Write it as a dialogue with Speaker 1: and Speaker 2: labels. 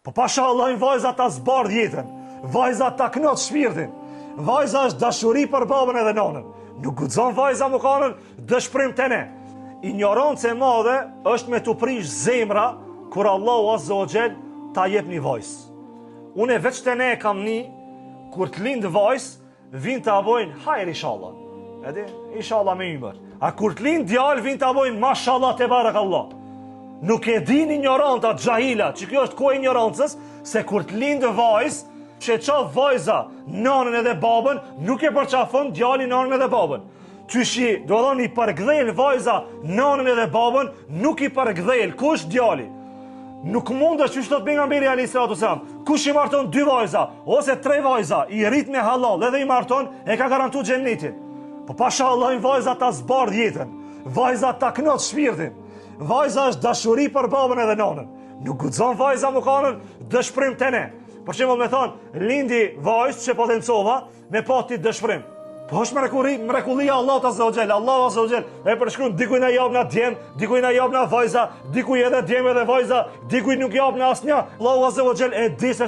Speaker 1: Po pasha Allahin vajza ta zbardh jetën, vajza ta knaq shpirtin, vajza është dashuri për babën edhe nanën. Nuk guxon vajza me kanën dëshpërim te ne. Injorancë e madhe është me t'u prish zemra kur Allahu Azza wa Jall ta jep një vajzë. Unë veç te ne e kam ni, kur të lind vajzë, Vin ta bojnë hajr inshallah. Edhe inshallah me ymër. A kur të lind djalë vin ta bojnë mashallah tebarekallah. Nuk e din injoranta xhahila, që kjo është kohë e injorancës, se kur të lind vajzë, që e qaf vajza nanën edhe babën, nuk e përqafon djali nanën edhe babën. Qysh i, do thonë, i përgdhel vajza nanën edhe babën, nuk i përgdhel, kush djali? Nuk mundesh qysh thotë pejgamberi alejhi salatu selam. Kush i marton dy vajza, ose tre vajza, i rrit me hallall edhe i marton, e ka garantu xhennetin. Po pasha Allahin vajza ta zbardh jetën, vajza ta knaq shpirtin, vajza është dashuri për babën edhe nanën. Nuk guxon vajza me kanën dëshpërim te ne. Për shembull me thonë, lindi vajzë që potencova, Me pa ti dëshpërim. Po është mrekulli, mrekullia Allahut Azza wa Jall, Allahu Azza wa Jall e përshkruan dikuj na japna djem, dikuj na japna vajza, dikuj edhe djem edhe vajza, dikuj nuk japna asnjë. Allahu Azza wa Jall e di se.